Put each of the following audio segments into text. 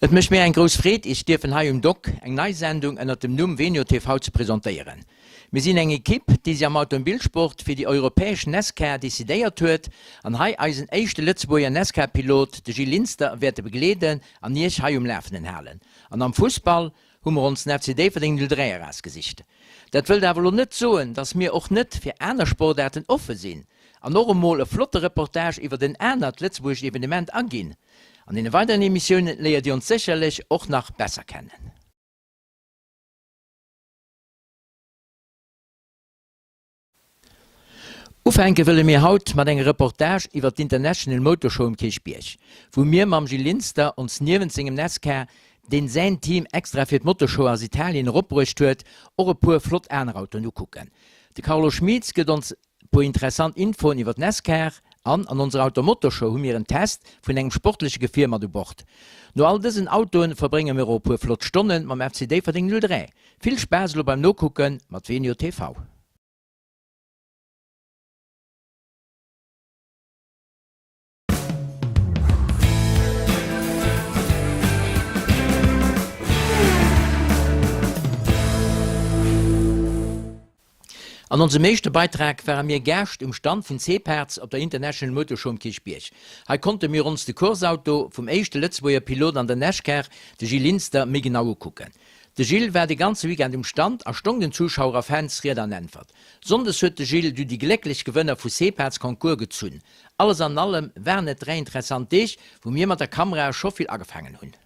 Et mécht mir eng grouss Freed, Iech dierfen hei um Dock eng nei Sendung ënnert dem Numm Venio TV ze presentéieren. Mir sinn eng Ekipp, déi sech am Automobilsport fir déi europäesch NASCAR decidéiert huet an hei eisen éischte Lëtzebuerger NASCAR-Pilot, de Gilles Linster, wäerte begleeden an Iech hei um Lafenden halen. An am Fussball hu mer ons den FC Déifferdeng 03 erausgesicht. Dat wëllt awer elo net soen, dass mir och net fir aner Sportaarten offe sinn an och emol e flotte Reportage iwwert en anert lëtzebuergescht Evenement aginn. An deene weideren Emissiounen léiert Dir ons sécherlech och nach besser kennen. Ufänke wëlle mir haut mat enger Reportage iwwer d'International Motor Show um Kierchbierg, wou mir mam Gilles Linster ons niewent sengem Nascar, deen säin Team extra fir d'Motorshow aus Italien eropbruecht huet, och e puer flott aner Autoen ukucken. De Carlo Schmieds gëtt ons e puer interessant Infoen iwwer d'Nascar an an onser Automotorshow hu mir en Test vun engem sportleche Gefier mat u Bord. No all dësen Autoen verbrénge mir och e puer flott Stonne mam FC Déifferdeng 03. Vill Spaass elo beim Nokucke mat Venio TV. An onsem éischte Beitrag ware mir Gaascht um Stand vun C-Parts op der International Motor Show um Kierchbierg. Hei konnte mir ons de Course-Auto vum éischte Lëtzebuerger Pilot an der Nascar, de Gilles Linster, méi genau ukucken. De Gilles war de ganze Weekend um Stand a stong den Zuschauer a Fans Ried an Äntwert. Sonndes huet de Gilles du déi glécklech Gewënner vu Separts Concours gezunn. Alles an allem waren et 3 interessant Deeg, wou mir mat der Kamera scho vill agefaangen hunn.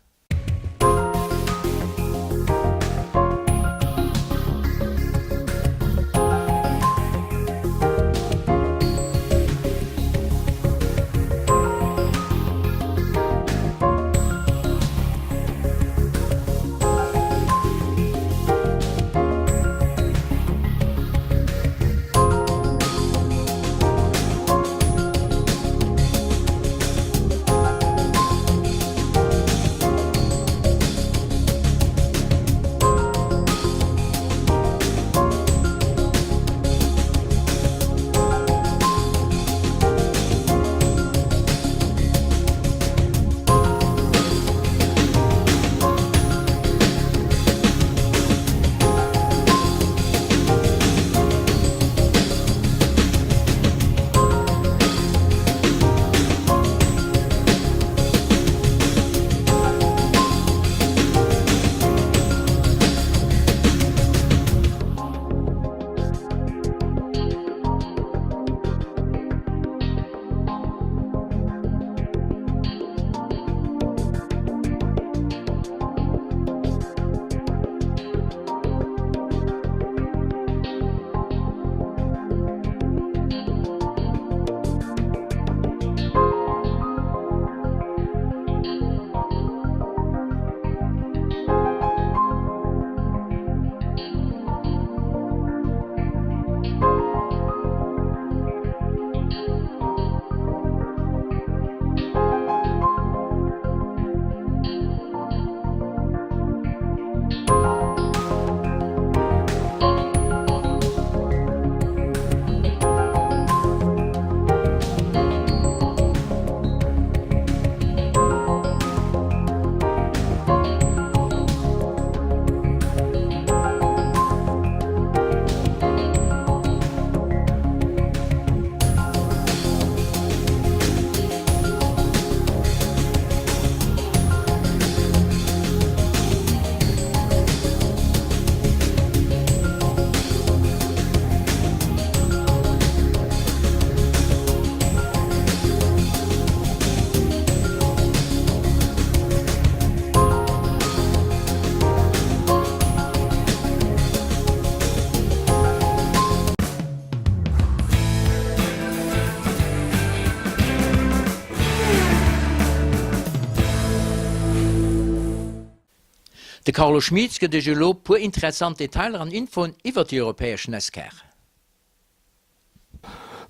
De Carlo Schmieds gëtt iech elo puer interessant Detailer an Infoen iwwert déi europäesch Nascar.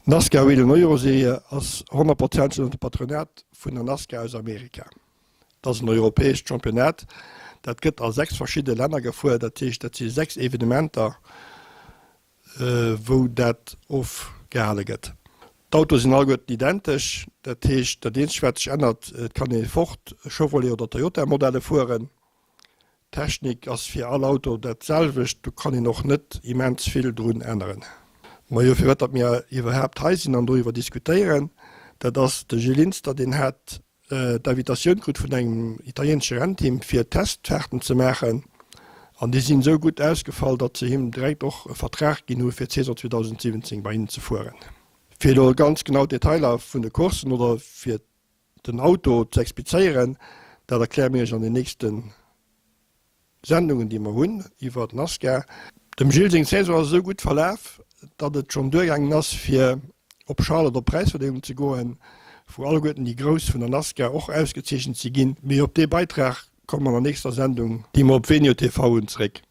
D'Nascar Whelen Euro-Serie ass honnertprozenteg ënner dem Patronat vun der Nascar aus Amerika. Et ass en europäescht Championnat, dat gëtt a 6 verschidde Länner gefuer. Dat heescht, dat si 6 Evenementer, wou dat ofgehale gëtt. D'Autoe sinn alleguerten identesch, dat heescht dat eenzegt wat sech ännert, et kann ee Ford, Chevrolet oder Toyota Modelle fueren. D'Technik ass fir all Auto dat selwecht, do kann een och net immens vill drun änneren. Majo, firwat datt mir iwwerhaapt hei sinn an doriwwer diskutéieren, dat ass de Gilles Linster, deen hat d'Invitatioun krut vun engem italieenesche Rennteam fir Testfahrten ze maachen an déi sinn esou gutt ausgefall, datt se him direkt och e Vertrag ginn hu fir d'Saison 2017 bei hinnen ze fueren. Fir elo ganz genau d'Detailer vun de Courssen oder fir den Auto ze explizéieren, dat erkläre mir iech an den nächste Sendungen, déi mer hunn iwwer NASCAR. Dem Gilles seng Saison ass esou gutt verlaf, datt et schonn duergaangen ass, fir op Charlotte op Präisverdeelung ze goen, wou alleguerten déi Grouss vun der NASCAR och ausgezeechent si ginn. Mee op dee Beitrag komme mer an der nächster Sendung, déi mer op Venio TV hunn, zeréck.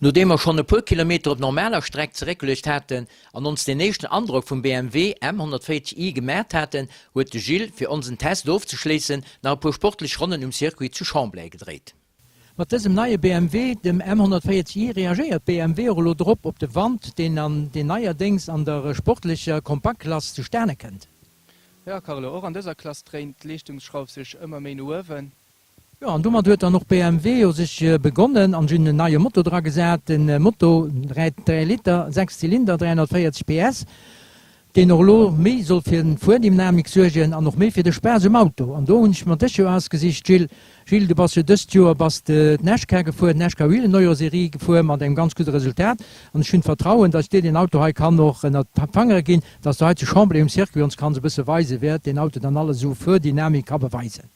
Nodeem mer schonn e puer Kilometer op normaler Streck zeréckgeluecht haten an ons deen éischten Androck vum BMW M 140 i gemaacht haten, huet de Gilles, fir onsen Test ofzeschléissen, nach e puer sportlech Ronnen um Circuit zu Chamblay gedréit. Mat dësem neie BMW, dem M 140 i, reagéiert BMW och elo drop op de Wand, deen an deen neierdéngs an der sportlecher Kompaktklass zustane kënnt. Jo Carlo, och an dëser Klass dréint d'Leeschtungsschrauf sech ëmmer méi no uewen. Jo, an domat huet dann och BMW jo sech begonnen an se hunn en neie Motor dra gesat, den Motor 3 Liter, 6 Zylinder, 340 PS. deen och elo méi soll fir Fuerdynamik suergen an och méi fir de Spaass um Auto. An do hunn ech mer dech jo ausgesicht, Gilles. Gilles, du bass jo dëst Joer bass de d'Nascar gefuer, d'Nascar Whelen Neujorsserie gefuer mat engem ganz gudde Resultat. An ech hunn d'Vertrauen, datt ech dir deen Auto hei kann och ënnert d'Fangere ginn, datt s du hei zu Chambley um Circuit ons kanns e bësse weisen, wat deen Auto dann alles esou Fuerdynamik ka beweisen.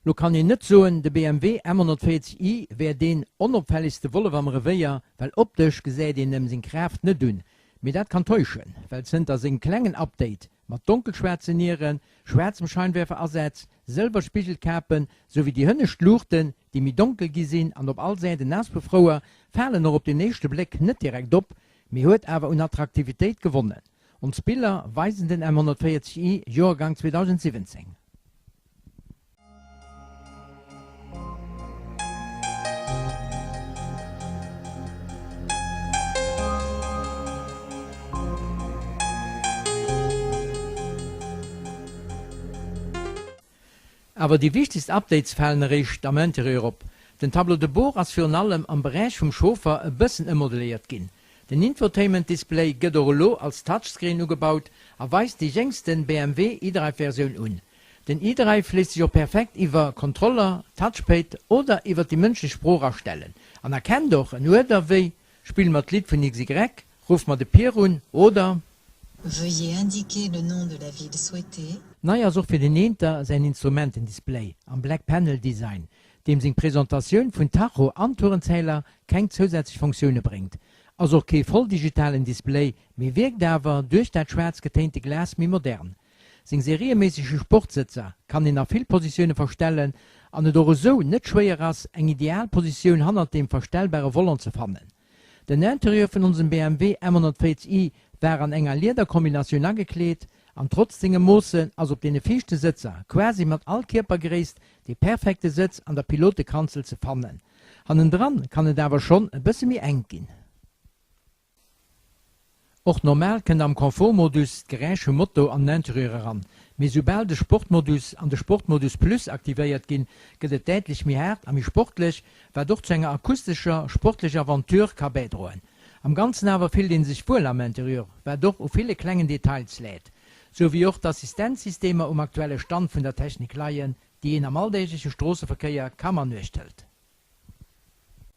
Lo kann een net soen, de BMW M140 i wär deen onopfällegste Wollef am Revéier, well optesch gesäit een em seng Kraaft net un. Mee dat kann täuschen, well zënter sengem klengen Update mat donkelschwaarzen Nieren, schwaarzem Scheinwerferasätz, sëlwer Spigelkapen, souwéi déi hënnescht Luuchten, déi méi donkel gi sinn an op all Säit en Auspuffrouer, falen och op den éischte Bléck net direkt op, mee huet awer un Attraktivitéit gewonnen. Ons Biller weisen den M140 i Joergang 2017. Awer déi wichtegst Updates falen eréischt am Interieur op. Den Tableau de bord ass virun allem am Beräich vum Chauffer e bëssen ëmmodeléiert ginn. Den Infotainment-Display gëtt och elo als Touchscreen ugebaut a weist déi jéngsten BMW iDrive-Versioun un. Den iDrive léisst sech och perfekt iwwer Kontroller, Touchpad oder iwwer déi mënschlech Sprooch astellen an erkennt och en Uerder wéi Spill mer d'Lidd vun XY, Ruff mer de Pier un oder. Veuillez indiquer le nom de la ville souhaitée. Nei ass och fir den Enter säin Instrumentendisplay am Black Panel Design, deem seng Presentatioun vun Tacho an Tourenzähler keng zousätzlech Funktioune bréngt. Ass och kee volldigitalen Display, mee wierkt awer duerch dat schwaarz getéinte Glas méi modern. Seng serieméissege Sportsëtzer kann een a vill Positioune verstellen an et och esou net schwéier ass, eng ideal Positioun hannert dem verstellbare Volant ze fannen. Den Interieur vun onsem BMW M140 i war an enger Liederkombinatioun agekleet an trotz senge Moossen ass op deene viischte Sëtzer quasi mat all Kierpergréisst dee perfekte Sëtz an der Pilotekanzel ze fannen. Hannendran kann et awer schonn e bësse méi enk ginn. Och normal kënnt am Confort-Modus d'Geräisch vum Moto an den Interieur eran, mee soubal de Sportmodus an de Sportmodus Plus aktivéiert ginn, gëtt et däitlech méi haart a méi sportlech, wat och zu enger akustescher, sportlecher Aventure ka bäidroen. Am Ganzen awer fillt een sech wuel am Interieur, wat och u ville klengen Details läit, sou wéi och d'Assistenzsystemer um aktuelle Stand vun der Technik leien, déi een am alldeegleche Stroosseverkéier kaum an Uecht hëlt.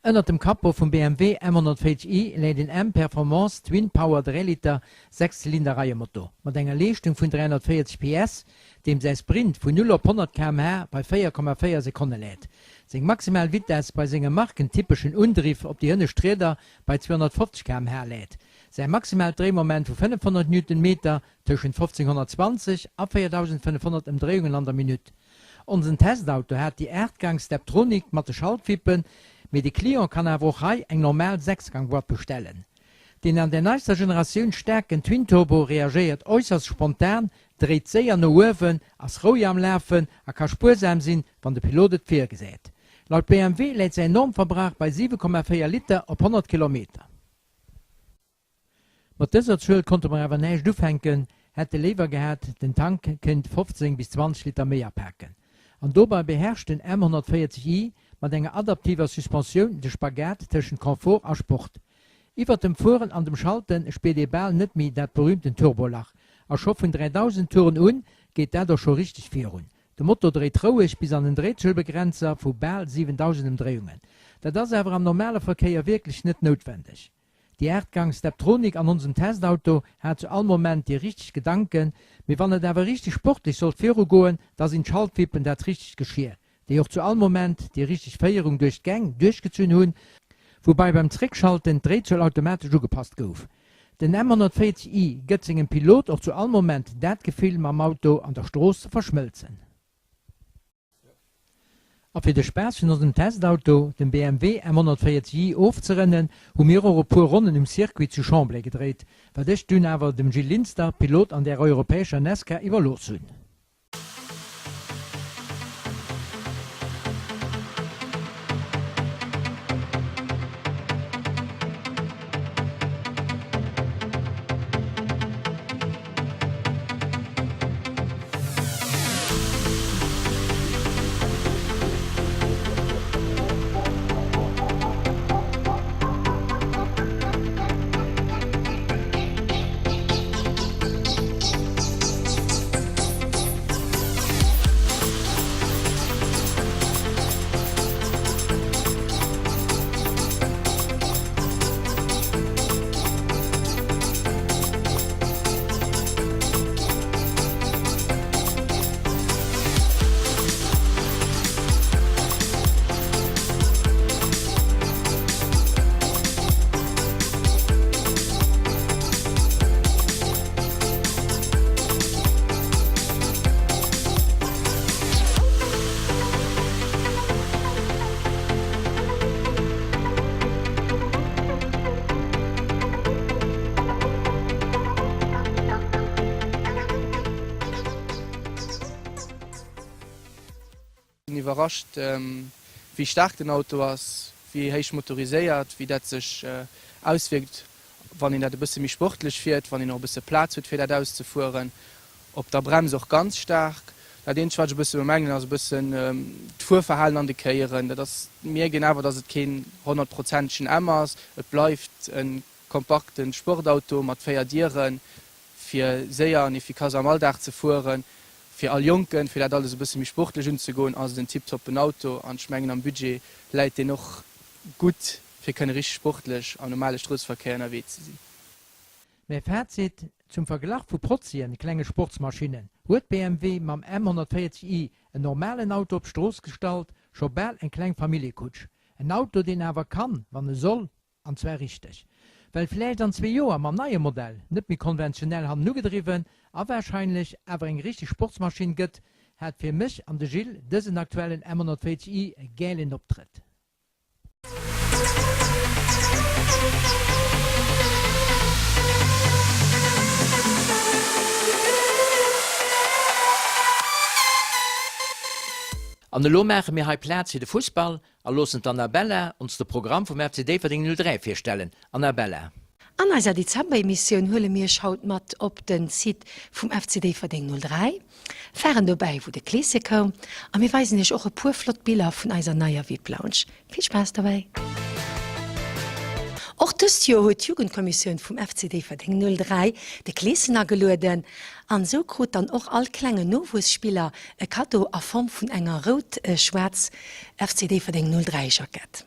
Ënnert dem Capot vum BMW M140i läit een M Performance Twin Power 3 Liter Sechszylinder-Reiemotor mat enger Leeschtung vun 340 PS, deem säi Sprint vun 0 op 100 km/h bei 4,4 Sekonne läit. Seng maximal Vitess bei sengem markentypeschen Undriff op déi hënnescht Rieder bei 250 km/h läit. Säi maximaalt Dréimoment vu 500 Newtonmeter tëschent 1520 a 4500 Ëmdréiungen an der Minutt. Onsen Testauto hat déi 8 Gang Steptronic mat de Schaltwippen, mee de Client kann awer och hei eng normal 6 Gang Boîte bestellen. Deen an der neister Generatioun staarken Twin-Turbo reagéiert äusserst spontan, dréit séier no uewen, ass roueg am Lafen a ka spuersam sinn, wann de Pilot et virgesäit. Laut BMW läit säin Normverbrauch bei 7,4 Liter op 100 Kilometer. Mat dëser Zuel konnte mer awer näischt ufänken, hätte léiwer gehat, den Tank kéint 15 bis 20 Liter méi apaken. An dobei beherrscht den M 140 i mat enger adaptiver Suspensioun de Spagat tëschent Confort a Sport. Iwwert dem Fueren an dem Schalte spiert ee bal net méi dat berühmten Turbolach, a scho vun 3000 Touren un geet dat och scho richteg virun. De Motor dréit roueg bis an den Dréizuelbegrenzer vu bal 7000 Emdréiungen. Dat ass awer am normale Verkéier wierklech net noutwendeg. Déi 8 Gang Steptronic an onsem Testauto hat zu all Moment déi richteg Gedanken, mee wann et awer richteg sportlech sollt viru goen, da sinn d'Schaltwippen dat richtegt Geschir, déi och zu all Moment déi richteg Féierung duerch d'Gäng duerchgezunn hunn, woubai beim Zréckschalten d'Dréizuel automatesch ugepasst gouf. Den M 140 i gëtt sengem Pilot och zu all Moment dat Gefill mam Auto an der Strooss ze verschmëlzen. A fir de Spaass vun onsem Testauto, dem BMW M140i, ofzerënnen, hu mir och e puer Ronnen um Circuit zu Chamblay gedréit, wat ech dunn awer dem Gilles Linster, Pilot an där europäescher Nascar, iwwerlooss hunn. Sinn iwwerrascht wéi staark den Auto ass, wéi héich motoriséiert, wéi dat sech auswierkt wann een dat e bësse méi sportlech fiert, wann een och e bësse Plaz huet fir dat auszefueren. Op der Brems och ganz staark. Dat eenzegt wat ech e bësse bemängelen ass e bëssen d'Fuerverhalen an de Kéieren. Dat ass, mierkt een awer, datt et keen honnertprozentegen M ass. Et bleift e kompakte Sportauto mat 4 Dieren, fir séier an efficace am Alldag ze fueren. Fir all Jonken, fir dat alles e bësse méi sportlech unzegoen, ass et en tiptoppen Auto an ech mengen am Budget läit deen och gutt, fir kënne richteg sportlech am normale Stroosseverkéier ënnerwee ze sinn. Mäi Fazit, Zum Verglach vu protzien klenge Sportsmaschinnen huet BMW mam M 140 i en normalen Auto op d'Strooss gestallt, scho bal eng kleng Familljekutsch. En Auto deen awer kann, wann e soll, an zwar richteg. Well vläicht an zwee Joer mam neie Modell, net méi konventionell hannen ugedriwwen a warscheinlech awer eng richteg Sportsmaschinn gëtt, hat fir mech an de Gilles dësen aktuellen M 140 i e gäilen Optrëtt. An elo maache mir hei Plaz fir de Fussball a loossen d'Annabella ons de Programm vum FC Déifferdeng 03 virstellen. Annabella. An eiser Dezember-Emissioun huele mir iech haut mat op den Site vum FC Déifferdeng 03, faren dobäi wou de Kleeschen koum a mir weisen iech och e puer flott Biller vun eiser neier VIP Lounge. Vill Spaass dobäi! Och dëst Joer huet d'Jugendkommissioun vum FC Déifferdeng 03 de Kleeschen agelueden an esou krut dann och all klengen Nowuesspiller e Kaddo a Form vun enger rout-schwaarz FC Déifferdeng 03 Jackett.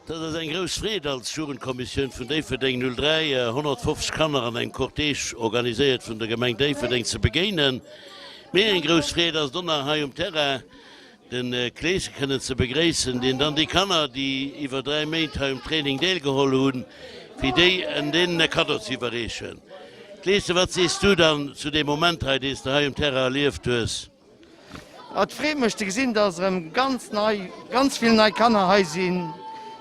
Dat ass eng grouss Freed als Jugendkommissioun vun Déifferdeng 03, 150 Kanner an engem Cortège organiséiert vun der Gemeng Déifferdeng ze begéinen. Méi eng grouss Freed ass et och nach hei um Terrain de Kleeschen kënnen ze begréissen, deen dann déi Kanner, déi iwwer 3 Méint hei um Training deelgeholl hunn, fir déi en deenen e Kaddo ze iwwerreechen. Kleeschen, wat sees du dann zu deem Moment hei, deen s de hei um Terrain erlieft hues? Et freet mech ze gesinn, dass erëm ganz nei, ganz vill nei Kanner hei sinn,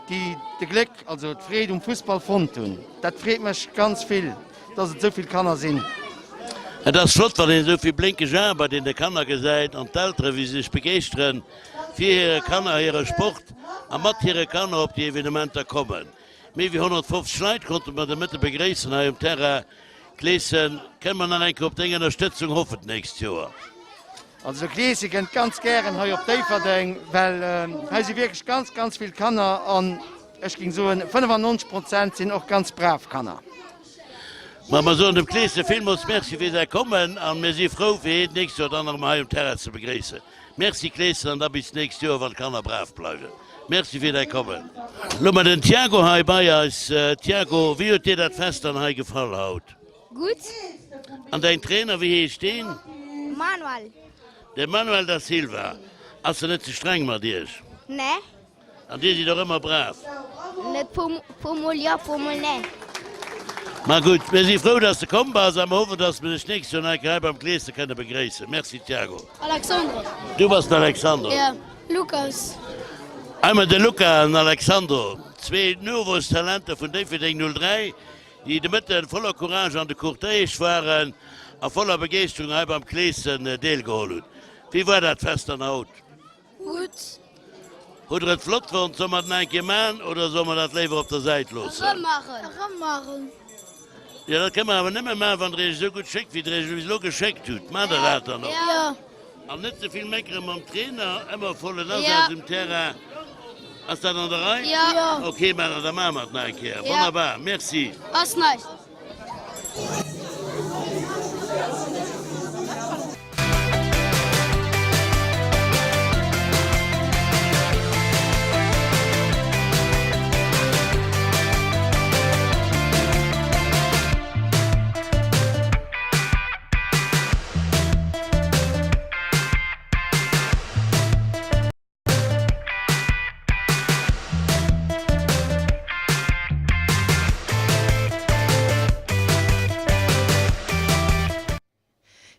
déi de Gléck, also d'Freed um Fussball fonnt hunn. Dat freet mech ganz vill, dass et esou vill Kanner sinn. Et ass flott, wann een esou vill blénkeg Ae bei deene Kanner gesäit an d'Eltere wéi se sech begeeschteren fir hire Kanner, hire Sport a mat hire Kanner op déi Evenementer kommen. Méi wéi 150 Leit konnte mer de Mëtte begréissen hei um Terrain. Kleeschen, kënne mer nach eng Kéier op deng Ënnerstëtzung hoffen d'nächst Joer? Also de Kleesche kënnt ganz gären hei op Déifferdeng, well hei si wierklech ganz, ganz vill Kanner an ech géing soen, 95 Prozent sinn och ganz brav Kanner. Ma mer soen dem Kleesche villmools Merci fir säi Kommen a mir si frou fir hien d'nächst Joer dann erëm hei um Terrain ze begréissen. Merci Kleeschen an da bis d'nächst Joer, wann d'Kanner brav bleiwen. Merci fir däi Kommen. Lo hu mer den Tiago hei bei eis. Tiago, wéi huet dir dat Fest dann hei gefall haut? Gutt. An däin Trainer, wéi heescht deen? Manuel. De Manuel da Silva. Ass en net ze streng mat iech? Nee. An dir sidd och ëmmer brav? Net puer mol jo, puer mol nee. Ma gutt, mir si frou, dass de komm bass a mer hoffen, dass mer dech d'nächst Joer nach eng Kéier hei beim Kleesche kënne begréissen. Merci Tiago. Alexandro. Du bass den Alexandro? Jo. Lukas. Hei hu mer de Luca an den Alexandro, zwee Nowuesstalenter vun Déifferdeng 03, déi de Mëtte voller Courage an de Cortège waren a voller Begeeschterung hei beim Kleeschen deelgeholl hunn. Wéi war dat Fest dann haut? Gutt. Hutt der et flott fonnt? Solle mer et nach eng Kéier maachen oder solle mer dat léiwer op der Säit loossen? Erëm maachen. Erëm maachen. Jo, dat kënne mer awer nëmme maachen, wann der iech esou gutt schéckt, wéi der iech bis elo geschéckt hutt. Maacht der dat dann och? Jo. An net ze vill meckere mam Trainer, ëmmer vollen Asaz um Terrain. Ass dat an der Rei? Jo. Ok, Männer, da maache mer et nach eng Kéier. Wonnerbar, merci. Ass näischt.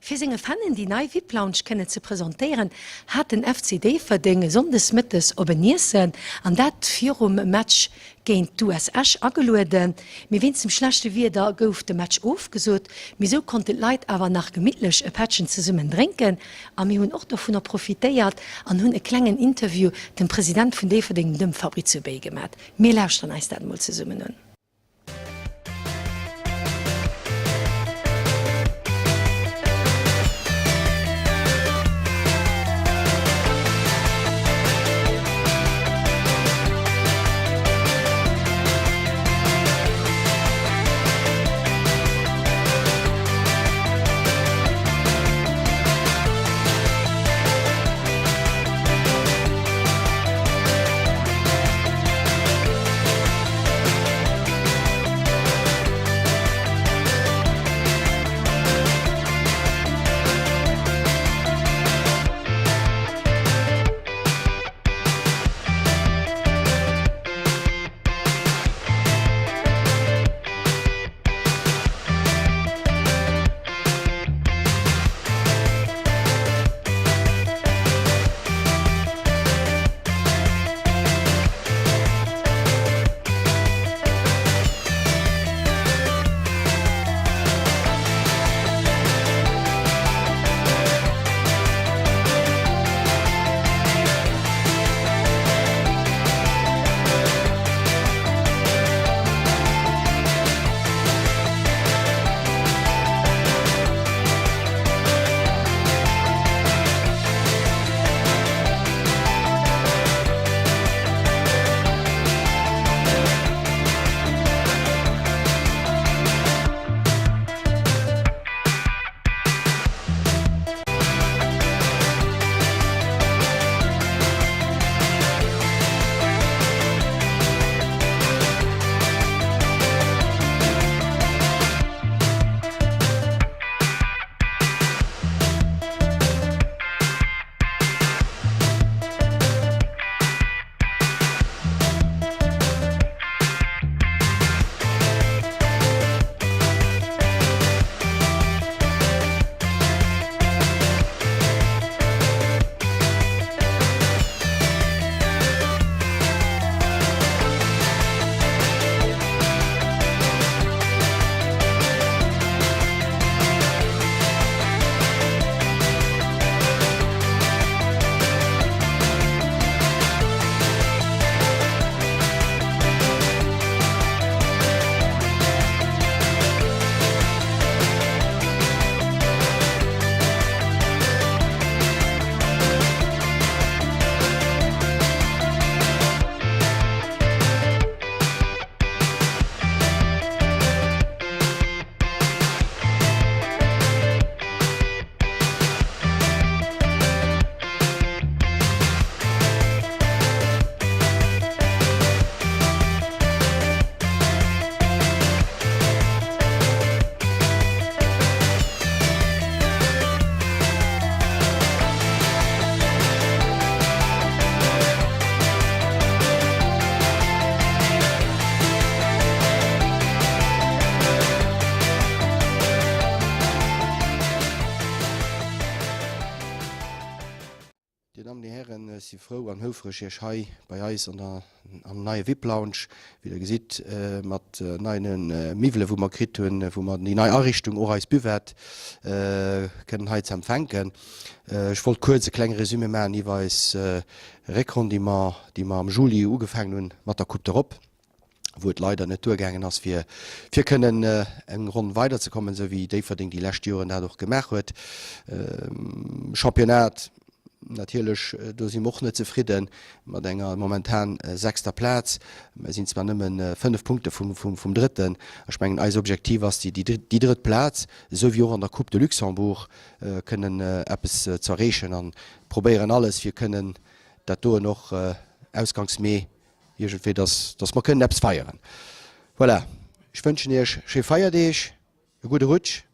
Fir senge Fannen déi nei VIP-Lounge kënnen ze presentéieren, hat den FC Déifferdeng e Sonndes mëttes op en Iessen, an dat virum Match géint d'US Esch agelueden. Mee wéinst dem schlechte Wieder gouf de Match ofgesot. Mee sou konnten d'Leit awer nach gemittlech e Pättchen zesummen drénken. A mir hunn och dovunner profitéiert an hunn e klengen Interview dem President vun Déifferdeng, dem Fabrizio Bay, gemat. Mir lauschteren eis dat emol zesummen un. Ech si frou an houfreg Iech hei bei eis an der am neie Vip Lounge, wéi der gesitt, mat neien Miwwele wou mer kritt hunn, wou mer déi nei Ariichtung, och eis Buvette kënnen hei ze empfänken. Ech wollt kuerz e klenge Résumé maachen iwwer eis Réckronn, déi mer, déi mer am Juli ugefaangen hunn mat der Coupe d'Europe, wou et leider net duergaangen ass fir fir kënnen eng Ronn weiderzekommen, esou wéi Déifferdeng déi lescht Joren dat och gemaach huet. Championnat natierlech, do si mer och net zefridde mat enger momentan sechster Plaz. Mer sinn zwar nëmme 5 Punkte vum vum Drëtten. Ech mengen eis Objektiv ass déi déi drëtt Plaz, esou wéi och an der Coupe de Luxembourg kënnen eppes ze erreechen an probéieren alles fir kënnen dat doen och ausgangs Mee iergendwéi, dass dass mer kënnen eppes feieren. Voilà, ech wënschen Iech schéi Feierdeeg, e gudde Rutsch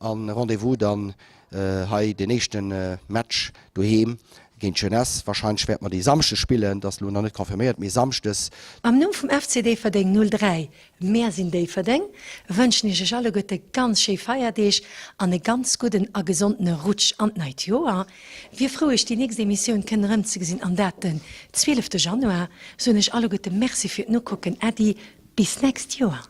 an Rendez-vous dann hei den éischte Match doheem géint d'Jeunesse. Wahrscheinlech wäerte mer dee Samschdes spillen, dat ass elo nach net confirméiert, mee Samschdes. Am Numm vum FC Déifferdeng 03, Mär sinn Déifferdeng, wënschen ech iech alleguerte ganz schéi Feierdeeg an e ganz gudden a gesontene Rutsch an d'neit Joer. Wier frou iech déi nächst Emissioun kënnen erëmzegesinn an dat den 12 Januar. Soen iech alleguerte Merci fir d'Nokucken. Äddi, bis nächst Joer.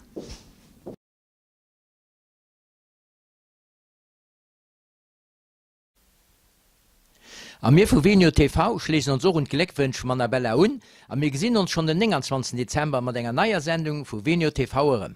A mir vu Venio TV schléissen ons och un d'Gléckwënsch vum Annabella un a mir gesinn ons schonn den 29 Dezember mat enger neier Sendung vu Venio TV erëm.